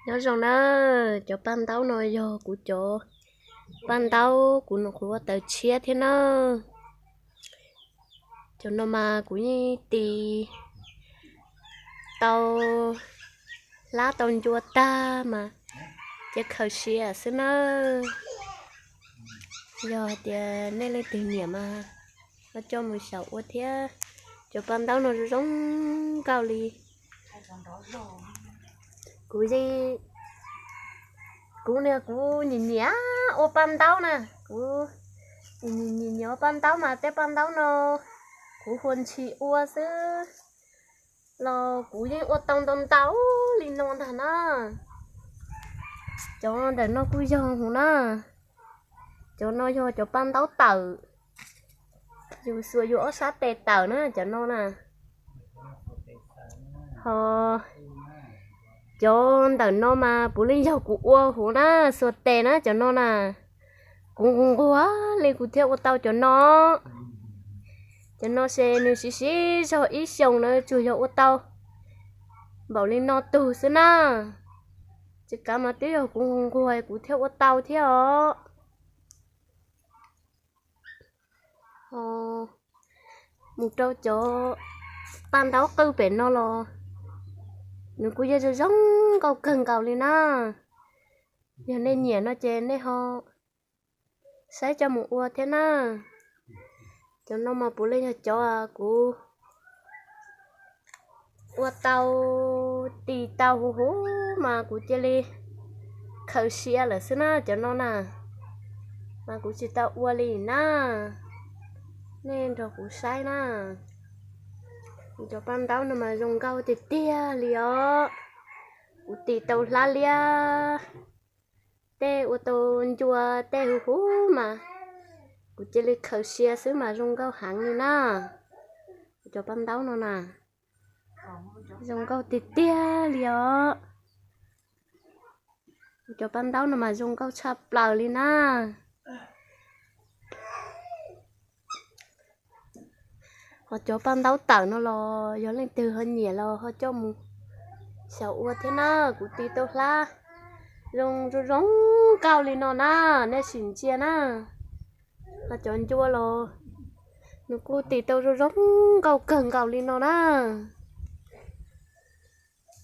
Nyob zoo na, cov paj ntaub no yog kuv cov paj ntaub kuv nws qhuav ua taws tshiab thiab na. Cov no mas kuv yeej tis tau hlab tau ncua tag mas cia khaws sia xwb na. Yog hais tias nej leej twg nyiam mas ho coj mus xyaum ua thiab. Cov paj ntaub no zoo zoo nkauj li. Kuv yeej, kuv niag kuv nyiam nyiam ua paj ntaub na, kuv nyiam nyiam ua paj ntaub mas tej paj ntaub no kuv hu ntshis ua xwb los kuv yeej ua tau ntau ntau li no ntag na. Cov ntawm no kuj yog hus na, cov no yog cov paj ntaub tawm, yus xuas yus ob sab tes tawm na cov no na. Ho cov ntawm no mas puav leej yog kuv ua hus na, xuas tes na cov no na. Kuv nquag nquag li kuv thiaj ua tau cov no. Cov no ces nws siv siv zog ib xyoos na tsuas yog ua tau npaum li no tug xwb na. Tsis kav mas twb yog kuv nquag nquag kuv thiaj ua tau thiab os. Mus rau cov paj ntaub qwj pem no los nws kuj yog zoo zoo nkauj kawg nkaus li na. Yog nej nyiam no ces nej ho saib coj mus ua thiab na. Cov no mas puav leej yog cov kuv ua tau, tis tau huv huv mas kuv cia li khaws sia lawm xwb na cov no na. Mas kuv tsis tau ua li na. Nej nrog kuv saib na. Cov paj ntaub no mas zoo nkauj tiag tiag li os. Kuv tis tau hlab liab, tej ua tau ncua tej huv huv mas kuv cia li khaws sia xwb mas zoo nkauj heev li na. Cov paj ntaub no na, zoo nkauj tiag tiag li os. Cov paj ntaub no mas zoo nkauj tshaj plaws li na. Ho cov paj ntaub tawm no los yog leej twg ho nyiam los ho coj mus xyaum ua thiab na. Kuv tis tau hlab zoo zoo zoo nkauj li no na, nej sim ntsia na. Ho cov ncua los nws kuj tis tau zoo zoo nkauj kawg nkaus li no na.